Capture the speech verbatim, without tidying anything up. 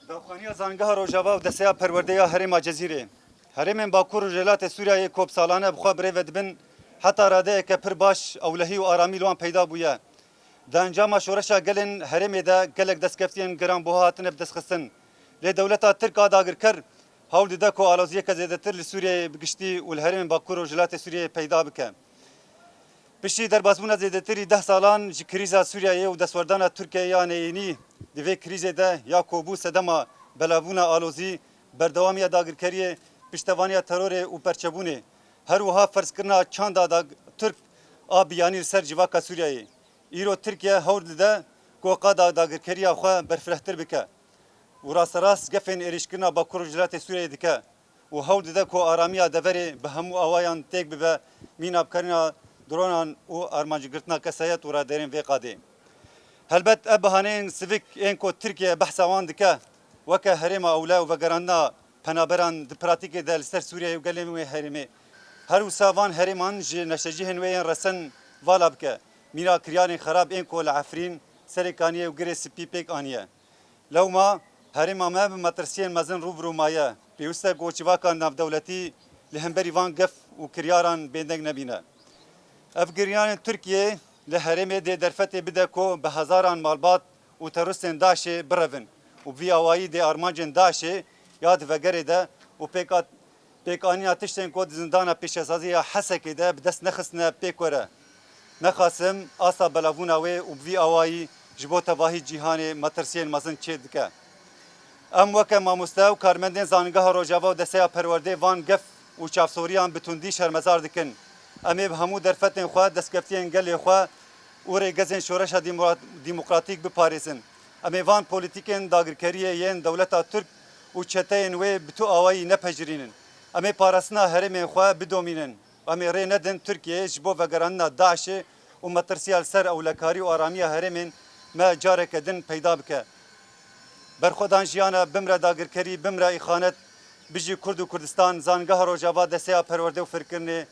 Daxwaniya Zangeha Rojava û Desteya Perwerde ya Herêma Cezîrê. Herêmên Bakur û Rojhilatê Sûriyeyê ku bi salan e bi xwe bi rê ve dibin, heta radeyeke pir baş ewlehî û aramî li wan peyda bûye. Di encama şoreşa gelên herêmê de gelek destkeftiyên giranbuha hatine bidestxistin. Lê dewleta Tirk a dagirker hewl dide ku aloziyeke zêdetir li Sûriyeyê bi giştî û li herêmên Bakur û Rojhilatê Sûriyeyê peyda bike. Piştî derbasbûna zêdetirî deh salan ji krîza Sûriyeyê û destwerdana Tirkiyeyê ya neyînî, di vê krîzê de ya ku bû sedema belavbûna alozî, berdewamiya dagirkeriyê, piştevaniya terorê û perçebûnê, her wiha ferzkirina çanda dag-, Tirk a biyanî li ser civaka Sûriyeyê. Îro Tirkiye hewl dide ku qada dagirkeriya xwe berfirehtir bike û rasterast gefên êrîşkirina Bakur û Rojhilatê Sûriyeyê dike û hewl dide ku aramiya deverê bi hemû awayan têk bibe, mîna bikarîna dronan û armancgirtina kesayet û raderên vê qadê. Helbet ev bihaneyên sivik ên ku Tirkiye behsa wan dike, weke herêma ewle û vegerandina penaberan di pratîkê de li ser Sûriyeyê û gelên wê herêmê. Her wisa van herêman ji neşecihên wê yên resen vala bike, mîna kiryarên xerab ên ku li Efrîn, Serêkaniyê û Girê Spî pêk aniye. Lewma herêma me bi metirsiyên mezin rû bi rû maye. Pêwist e ku civaka navdewletî li hemberî van gef û kiryaran bêdeng nebîne. Ev giryanên Tirkiyê li herêmê dê derfetê bide ku bi hezaran malbat û teroristên DAIŞê birevin û bi vî awayî dê armancên DAIŞê ya di vegerê de û pêkat-, pêkanîna tiştên ku di zindana pêşesazî ya Hesekê de bi dest nexistine pêk were. Nexasim asta belavbûna wê û bi vî awayî ji bo tevahî cîhanê metirsiyên mezin çê dike. Em weke mamoste û karmendên Zangeha Rojava û Desteya Perwerdê van gef û çavsoriyan bi tundî şermezar dikin. Em ê bi hemû derfetên xwe destkeftiyên gelê xwe û rêgezên şoreşa dîmora-, dîmokratîk biparêzin. Em ê van polîtîkên dagirkeriyê yên dewleta Tirk û çeteyên wê bi tu awayî nepejirînin. Em ê parastina herêmên xwe bidomînin. Em ê rê nedin Tirkiyeyê ji bo vegerandina DAIŞê û metirsiya li ser ewlekarî û aramiya herêmên me careke din peyda bike. Berxwedan jiyana, bimre dagirkerî, bimre îxanet, bijî Kurd û Kurdistan, Zangeha Rojava, Desteya Perwerde û Fêrkirinê,